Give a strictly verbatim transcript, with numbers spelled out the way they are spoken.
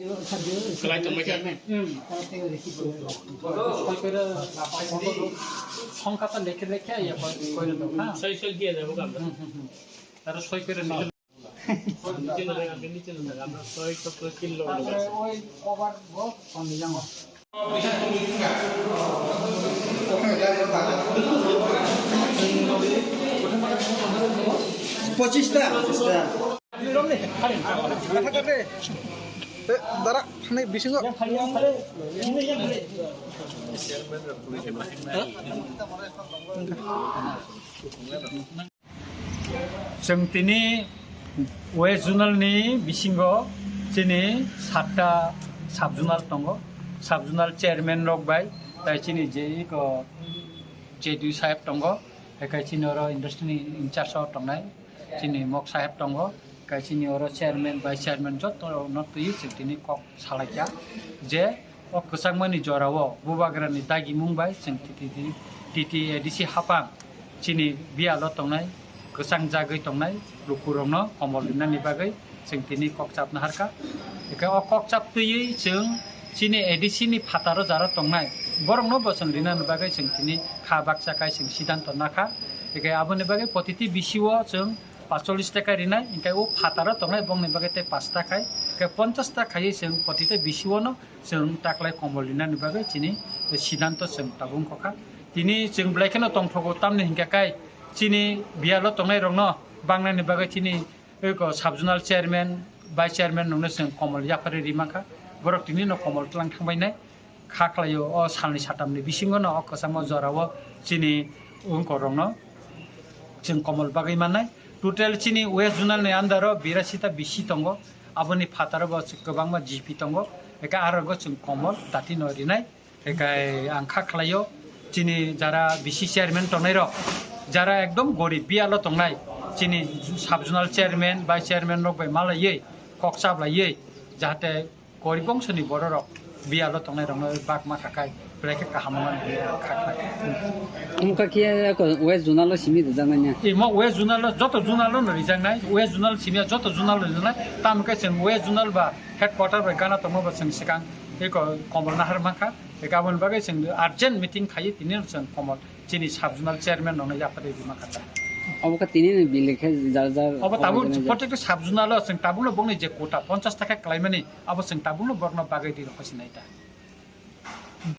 Kalai tongbai khe. Hmm. Soi kore, songkha ta lekhe lekhe ya koi, koi rw ha. Soi soi dia jabo kam. Hmm, hmm, hmm. Aro soi kore lekhe. Niche no, niche no, niche no, amra soi to pura kill lo. Tapore oi cover bo kondi jango. Pochista. Kata kate. Eh, dara, hani bisingo. Chwng tini West Zonal ni bisingo chini satta sub zonal tongo, sub zonal chairman rok bai, tai chini je iko J D U saheb tongo, hai khe chini oro industry ni in charge o tongnai chini Mok saheb tongo, hai khe chini oro chairman, vice chairman joto no twi chwng tini kok salaikha je o kwchangmani jorao Bubagrani dagimung bai chwng T T D, T T A D C hapang chini biyalo tongnai, kwchangjagwi tongnai lukurokno komol rinani bagwi chwng tini kok chapna harkha. Hwnkhe o kok chap twiwi chwng chini A D C ni phataro jara tongnai borokno bo chwng rinani bagwi chwng tini kha baksa khai chwng siddhanto nakha. Hwnkhe aboni bagwi protiti B C o chwng paanchchollish taka rinai, hwnkhe o phataro tongnai bongni bagwi tei paanch ta khai, hwnkhe ponchash ta khaiwi chwng protiti B C o no chwng taklai komol rinani bagwi chini siddhanto chwng tabuk wngkha. Tini chwng belai kheno tongthogo, tamni hinkhe kai chini biyalo tongnairokno bangnani bagwi chini eko sub zonal chairman, vice chairman rokno chwng komol yapharwi ri mankha. Borok tinino komol tlang thangbainai. Kha khlaio, o salni satamni bisingo no o kwchangma jorao chini wngkorokno chwng komol bagwi mannai. Total chini West Zonal ni under o birasi ta B C tongo, aboni phataro bo kwbangma G P tongo, eka aro go chwng komol dati no rinai. Ekai ang kha khlaio, chini jara B C chairman tongnairok, jara ekdom gorib biyalo tongnai, chini sub zonal chairman, vice chairman rok bai malaiwi, kok chaplaiwi, jahate gorib bongsoni bororok biyalo tongnairokno bak ma khakai, belai khe kaham wngmani hinwi ang kha khlai. Omo kha khe eko West Zonal o simi rijaknai na? Imo West Zonal o, joto zonal o no rijaknai, West Zonal simi joto zonal o rijaknai, tamo khe chwng West Zonal ba headquarter bai gana tongma ba chwng swkang eko komol nahar mankha. Eka aboni bagwi chwng urgent meeting khaiwi tini chwng komol chini sub zonal chairman rokno yapharwi rima kha ta. Obo kha tini ni bill khe jar jar Obo tabuk organization. Protected sub zonal o chwng tabukno bongni je quota ponchash taka kwlaimani, abo chwng tabukno borokno bagwi ri rokha sinai ta.